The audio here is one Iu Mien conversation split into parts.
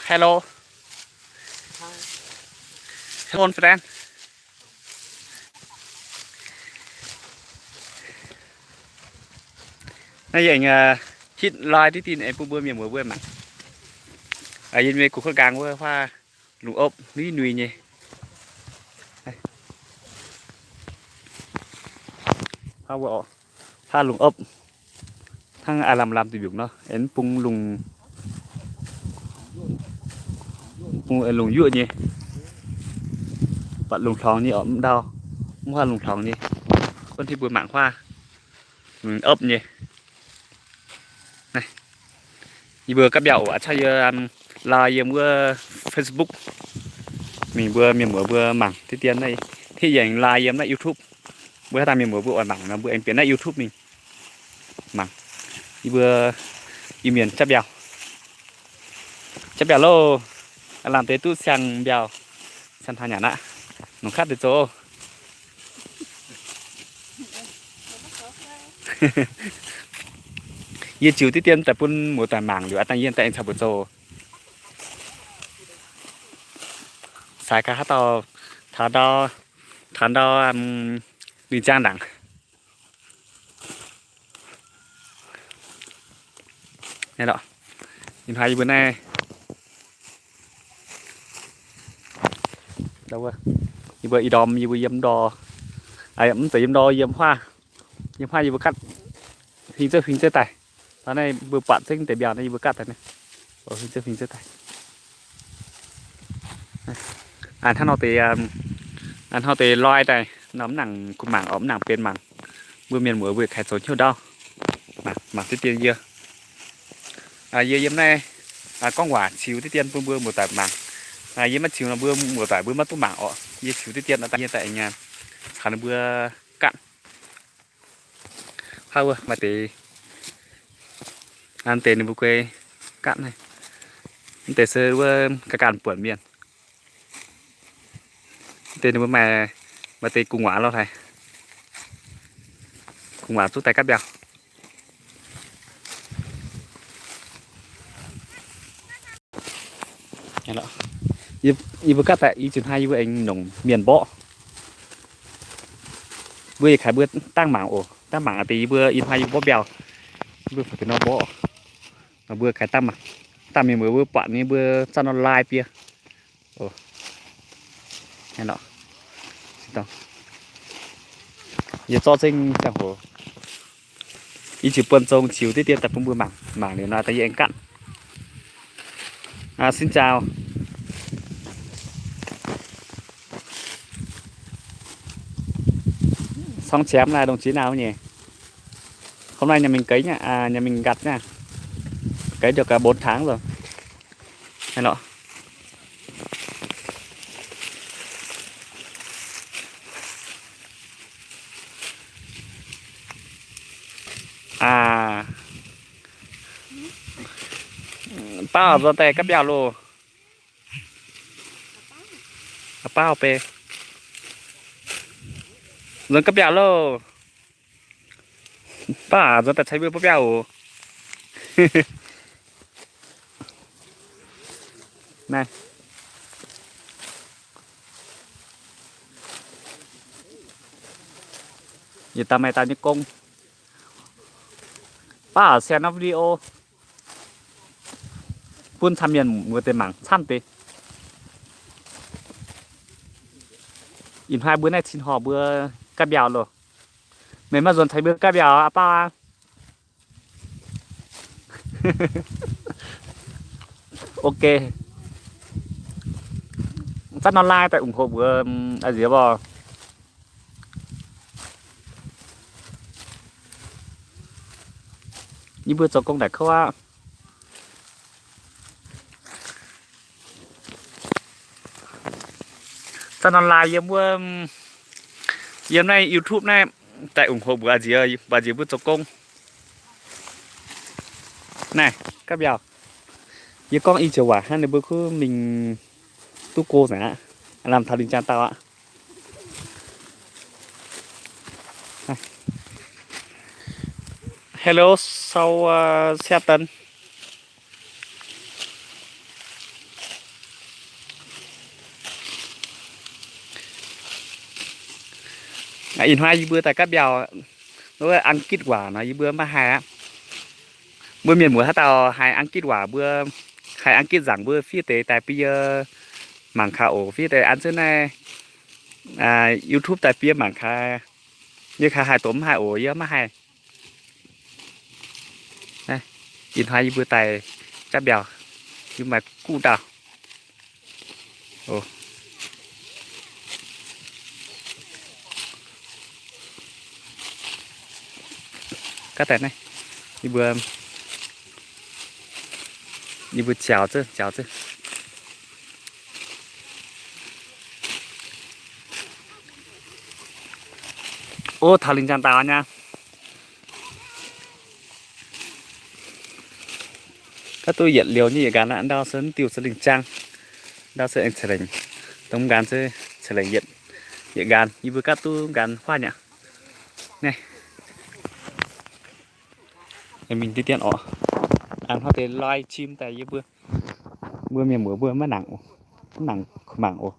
Hello. Hello, friend. Naaiv yie aengx hitv lai diqv dinh aengx bun mbuo mienh muoz mbuo mangc. Yie mbuo guv kuv nqaang wuov huaav lungh opv nui nui nyei. Huaav lungh opv hnangv aav lamh lamh duqv mbiungc nor, aengx bung lungh, bung lungh yuoqv nyei, buatc lungh hlorngx nyei orqc, mv ndau, mv huaav lungh hlorngx nyei. Gunv hiuv mbuo mangc huaav lungh opv nyei. Yie mbuo gapv mbiauh oc, a'cangv yie lai yiem wuov Facebook mingh mbuo mienh muoz mbuo mangc diqv dien naaiv, hitv yie aengx lai yiem naaiv YouTube. Mbuo haaix dauh mienh muoz mbuo oix mangc nor mbuo aengx bieqc naaiv YouTube mingh mangc. Yie mbuo Iu-Mienh japv mbiauh, japv mbiauh loh. Aav lamh deix duqv siang mbiauh, siang hnangv nyanc aqv. Nongc katv deix zoux. Yie ziux diqv dien daaih bun muoz-doic mangc liuz, aav dangh yie daaih aengx caux mbuo zoux. Sai gaax haaix dauh taux ndau, taux ndau lingh zaang ndaangc. Ih hnoi yie mbuo naaiv, yie mbuo ih ndorm yie mbuo yiem ndor, mv zeiz yiem ndor, yiem huaav, yiem huaav yie mbuo gatv huing zouv huing zouv daaih. Taux naaiv mbuo buatc zengv deix mbiauh naaiv yie mbuo gatv daaih naaiv, huing zouv huing zouv daaih. Hnangv nor deix, hnangv nor deix loi daaih nor mv nangc kuh mangc orqc, mv nangc benx mangc. Mbuo mienh muoz mbuo kaaix zoux hnyouv ndau. Mangc diqv dien yie, yie yiem naaiv gorngv waac ziux diqv dien bun mbuo muoz-doic mangc. Yie maiv ziux nor mbuo muoz-doic mbuo maiv duqv mangc orqc. Yie ziux diqv dien nor daaih yie daaih aengx caux ninh mbuo gatv. Hnangv wuov maaih deix, naaiv deix ninh mbuo guei gatv naaiv. Mv deix se wuov ga'ganh buonc mienh. Mv deix ninh mbuo maaih, maaih deix gu'nguaaz loh haic. Gu'nguaaz zuqv daaih gatv mbiauh. Yie mbuo gatv daaih i zunc hnoi yie mbuo aengx nongc mienh mborqv. Mbuo yietc kaaix mbuo dangh mangc oc. Dangh mangc deix yie mbuo ih hnoi yie mbuo mborqv mbiauh. Mbuo fai deix nor mborqv, mbuo kaaix dangh mangc. Dangh mienh muoz mbuo buatc nyei mbuo zanc nor lai bie. Yie zorqv zengv ziangh hoc, yie ziux buonv zong ziux diqv dien daaih bun mbuo mangc. Mangc liuz nor daaih yie aengx gatv. Xin chào. Song qiemx naaiv đồng chí nào nhỉ? Hôm nay nhà mình cấy nhá, à, nhà mình gặt nha. Cấy được, à, bốn tháng rồi. Hay lắm. À. Bác ở Gia Tài cắt bèo lô. À, bác ở Pê. Dân cắt bèo lô. Bác ở Gia Tài thấy bác bèo. Này. Yie daaih maaih daaih nyei gong. Baav share norm video bun camv mienh muoz deix mangc camv deix. Ih hnoi mbuo naaiv cin horc mbuo gaatv mbiauh loh. Meih maiv nzuonx caux mbuo gaatv mbiauh aqv, baav aqv. Ok. Zanc nor like daaih ủng hộ mbuo, a'nziex oc. Yie mbuo zoux gong naaic kouv aqv. Zanc nor like yiem wuov, yiem naaiv YouTube naaiv daaih ủng hộ mbuo a'nziex, mbuo a'nziex mbuo zoux gong. Naaiv, gaatv mbiauh. Yie gorngv i ziouc waac hnangv, ninh mbuo kuv mingh duqv go naaic aqv. Lamh taux lingh jaan dauh aqv. Hello, sau, ơ, xe tấn. Ih hnoi yie mbuo daaih gapv mbiauh, wuov Ang Gitv waac nor yie mbuo maiv haih aqv. Mbuo mienh muoz haaix dauh haih Ang Gitv waac, mbuo haih Ang Gitv nzaangc mbuo fiev deix daaih bun yie mangc gaax oc. Fiev deix an zunv naaiv YouTube daaih bun yie mangc gaax. Yie gaax haih dongh mv haih oc, yie maiv haih. Ih hnoi yie mbuo daaih gapv mbiauh, yie maaih guv dauh. Gapv daaih naaiv, yie mbuo, yie mbuo ziaaux zunv, ziaaux zunv. Ov, taux lingh ziangh daaih nyei. Gapv duqv yietc liouh nyei yietc nqaan aqv. Ndau se mv diuh se lingh ziangh, ndau se aengx ceix lengc, dongh mv nqaan se ceix lengc yietc, yietc nqaan. Yie mbuo gapv duqv nqaan huaav nyei aqv. Naaiv mingh diqv dien oc. Hnangv hnoi deix live stream daaih yie mbuo, mbuo mienh muoz mbuo maiv nangc, mv nangc kuh mangc oc.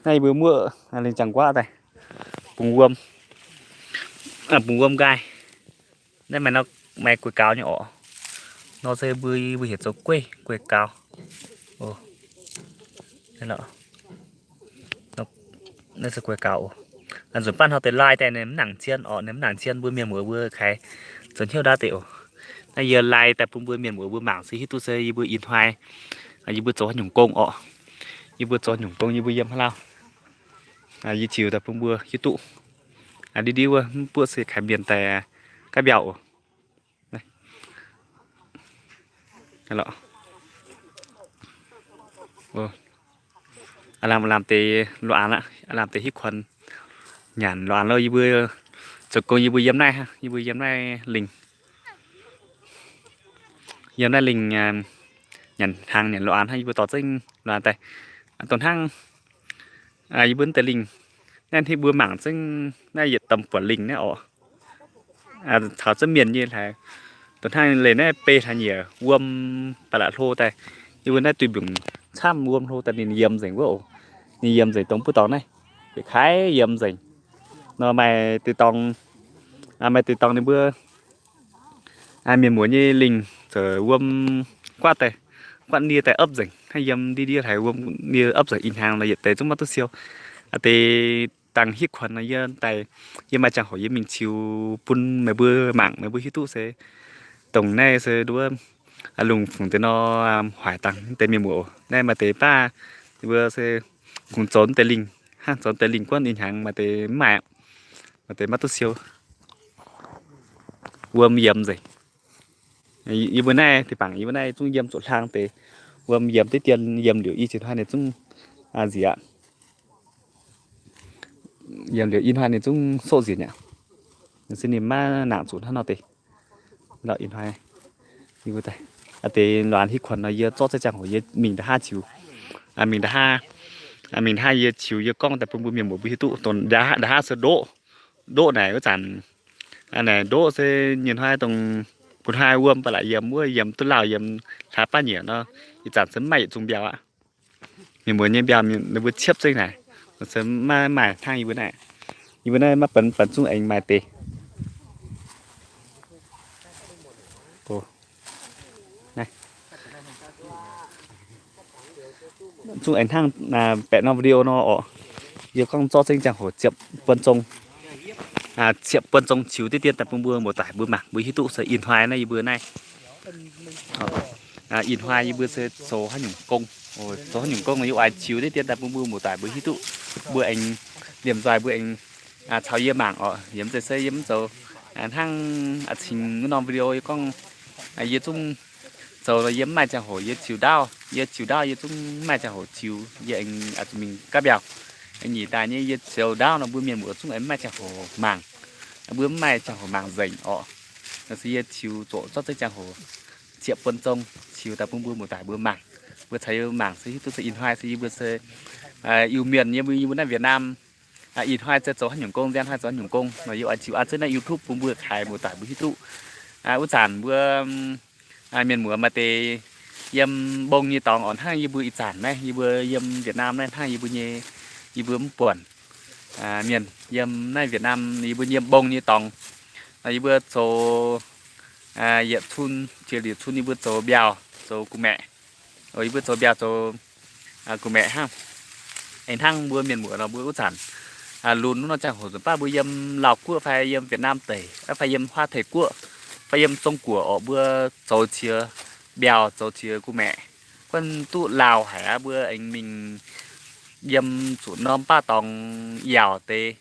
Naaiv yie mbuo muoqv lingh ziangh nquaqv daaih bungx wuom, bungx wuom nqaai. Naaiv maaih nor, maaih gueix gaux nyei orqc. Nor se mbuo, mbuo heuc zoux gueix, gueix gaux. Naaiv se gueix gaux oc. Nzunc baav hnoi deix lai daaih ninh mv nangc zien orqc, ninh mv nangc zien, mbuo mienh muoz mbuo kaaix zoux hnyouv ndaauv deix oc. Naaiv yie lai daaih bun mbuo mienh muoz mbuo mangc se hiuv duqv se yie mbuo ih hnoi yie mbuo zoux haaix nyungc gong orqc. Yie mbuo zoux haaix nyungc gong, yie mbuo yiem haaix lauh, yie ziux daaih bun mbuo hiuv duqv. Ndiev ndiev wuov mv buoqv se kaaix mienh daaih gapv mbiauh oc. Aav lamh, aav lamh deix lorqc, aav lamh deix hitv kuonx nyanc lorqc loh. Yie mbuo zoux gong yie mbuo yiem naaiv, yie mbuo yiem naaiv lingh, yiem naaiv lingh nyanc hnaangx nyanc lorqc hnangv. Yie mbuo dorh zengv lorqc daaih, dongh hnangv yie mbuo naaiv deix lingh naaiv, hnangv mbuo mangc zengv naaiv yietc domh buonc lingh naaiv orqc. Taux zengv mienh nyei hlaaix, dongh hnangv leih naaiv bei hlaax nyieqc wuom ba'laqc hlo daaih, yie mbuo naaiv duih mbiungc camv wuom hlo daaih ninh yiem nzengc wuov oc. Ninh yiem nzengc dongh buov dorngx naaiv, yietc kaaix yiem nzengc. Nor maaih deix dorngx, maaih deix dorngx ninh mbuo mienh muoz nyei lingh zoux wuom guatv daaih, guatv nie daaih opv nzengc, hnangv yiem ndiev ndiev hlaaix wuom nie opv nzengc ih hnyangx nor yietc deix zungv maiv duqv siou. Deix dangh hitv kuonx nor yie daaih, yie maaih ziangh hoc yie mingh ziux bun meih mbuo mangc, meih mbuo hiuv duqv se dongh naaiv se nduov lungh fungc deix nor, hoic dangh deix mienh muoz oc. Naaiv maaih deix baav mbuo se kungx zoux deix lingh, hnangv zoux deix lingh guonv ih hnyangx maaih deix mv maaih, maaih deix maiv duqv siou. Wuom yiem nzengc. Yie mbuo naaiv deix bangc, yie mbuo naaiv zungv yiem zuqc hlang deix. Wuom yiem diqv dien, yiem liuz i ziex hnoi ninh zungv nziex. Yiem liuz i hnoi ninh zungv soqv nziex aqv. Se ninh maiv nangc zuqc hnangv nor deix. Lorqc ih hnoi, yie mbuo deix, deix lorqc hitv kuonx nor yie zorqv zengv ziangh hoc yie mingh nda'haav ziux. Mingh nda'haav, mingh nda'haav yie ziux yie gorngv daaih bun mbuo mienh muoz mbuo hiuv duqv. Dongh nda'haav se ndoqv, ndoqv naaic wuov zanc, naaic ndoqv se nyei hnoi dongh gu'hnoi wuom ba'laqc yiem wuov, yiem duqv lauh yiem hlaax baav nyieqc nor, ih zanc se mv maaih yietc zungh mbiauh aqv. Mienh muoz nyei mbiauh ninh mbuo ciepv zengv naaic, se maiv maaih hnangv yie mbuo naaiv. Yie mbuo naaiv maiv benx, benx zungv aengx maaih deix. Zungv aengx hnangv baeqc norm video nor orqc. Yie gorngv zorqv zengv ziangh hoc ziepc buon zong, ziepc buon zong ziux diqv dien daaih bun mbuo muoz-doic mbuo mangc, mbuo hiuv duqv se ih hnoi naaiv yie mbuo naaiv, ih hnoi yie mbuo se zoux haaix nyungc gong, zoux haaix nyungc gong yie oix ziux diqv dien daaih bun mbuo muoz-doic mbuo hiuv duqv. Mbuo aengx liemh nzoih mbuo aengx caux yie mangc orqc. Yie mv zeiz se yie mv zoux hnangv a'cingx wuov norm video yie gorngv, yie zungv zoux yie mv maaih ziangh hoc yie ziux ndaauv, yie ziux ndaauv yie zungv mv maaih ziangh hoc ziux, yie aengx zuqc mingh gapv mbiauh. Nyic daaih nyei yie ziux ndaauv nor mbuo mienh muoz zungv aengx mv maaih ziangh hoc mangc. Mbuo mv maaih ziangh hoc mangc nzengc orqc. Nor se yie ziux zoqc zorqv zengv ziangh hoc ziepc buon zong ziux daaih bun mbuo muoz-doic mbuo mangc. Mbuo caux yie mangc se hiuv duqv se ih hnoi se yie mbuo se Iu-Mienh yie mbuo, yie mbuo naaiv Việt Nam ih hnoi se zoux haaix nyungc gong, nzian hnoi zoux haaix nyungc gong nor yie oix ziux an zunv naaiv YouTube bun mbuo kaaix muoz-doic mbuo hiuv duqv. Wuov zanc mbuo mienh muoz maaih deix yiem mbong nyei dorngx oc. Hnangv yie mbuo ih zanc naaiv, yie mbuo yiem Việt Nam naaiv, hnangv yie mbuo nyei, yie mbuo mv buonc mienh yiem naaiv Việt Nam, yie mbuo yiem mbong nyei dorngx. Yie mbuo zoux yietc cun, jiex liuz cun yie mbuo zoux mbiauh zoux gu'maeqc. Yie mbuo zoux mbiauh zoux gu'maeqc hnangv. Aengx hnangv mbuo mienh muoz nor, mbuo wuov zanc lunx wuov nor ziangh hoc nzunc baav mbuo yiem Laauh Guoqv fai yiem Việt Nam deic, fai yiem Hoa Thể Quốc, fai yiem Zong Guoqv oc, mbuo zoux qiex mbiauh zoux qiex gu'maeqc, guanh duqv lauh haic aqv. Mbuo aengx mingh yiem zuqc norm baav dorngx yaauc deix,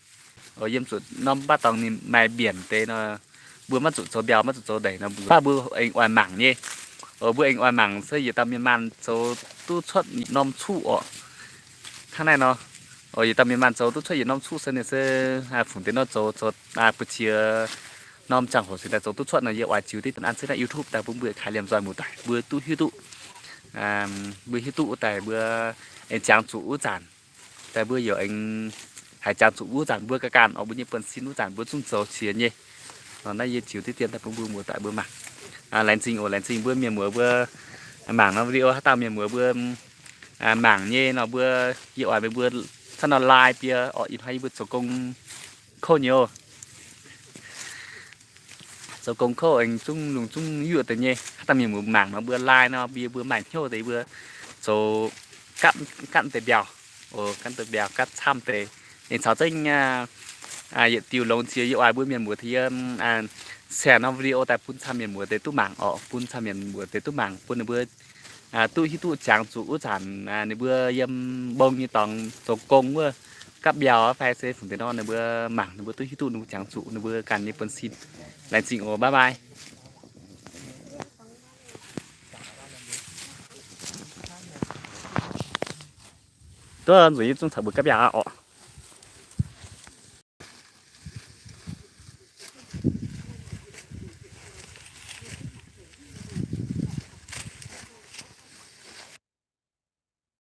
yiem zuqc norm baav dorngx ninh maaih mbienc deix nor, mbuo maiv zuqc zoux mbiauh, maiv zuqc zoux ndeic nor, baav mbuo aengx oix mangc nyei. Mbuo aengx oix mangc se yietc dauh mienh maanh zoux duqv cuotv norm cuqv oc. Hnangv naaiv nor, yietc dauh mienh maanh zoux duqv cuotv yietc norm cuqv se ninh se fungc deix nor zoux, zoux buoz-qiex norm ziangh hoc se daaih zoux duqv cuotv nor, yie oix ziux diqv an se naaiv YouTube daaih bun mbuo kaaix liemh nzoih muoz-doic mbuo duqv hiuv duqv. Mbuo hiuv duqv wuov daaih mbuo aengx jangx zuqc wuov zanc daaih mbuo yaac aengx haiz jangx zuqc wuov zanc mbuo ga'ganh oc, mbuo nyei buonv-sin wuov zanc mbuo zungv zoux qiex nyei. Nor naaiv yie ziux diqv dien daaih bun mbuo muoz-doic mbuo mangc. Laengz zingh oc, laengz zingh mbuo mienh muoz mbuo mangc nor video haaix dauh mienh muoz mbuo mangc nyei nor mbuo, yie oix meih mbuo cuotv nor like bie oc, ih hnoi yie mbuo zoux gong kouv nyei oc. Zoux gong kouv aengx zungv lungh zungv yuoqv deix nyei. Haaix dauh mienh muoz mangc nor mbuo like nor bie mbuo maaih hnyouv deix mbuo zoux gapv, gapv deix mbiauh, gapv deix mbiauh gapv camv deix. Aengx caux zengv yietc diuh longx jiex yie oix mbuo mienh muoz tengx yie share norm video daaih bun camv mienh muoz deix duqv mangc oc, bun camv mienh muoz deix duqv mangc, bun ninh mbuo duqv hiuv duqv jangx zuqc wuov zanc ninh mbuo yiem mbong nyei dorngx zoux gong wuov gapv mbiauh fai se fungc deix nor ninh mbuo mangc ninh mbuo duqv hiuv duqv ninh mbuo jangx zuqc ninh mbuo ganh nyei buonv-sin. Laengz zingh oc, bye bye. Duqv nzunc yie zungv caux mbuo gapv mbiauh aqv oc.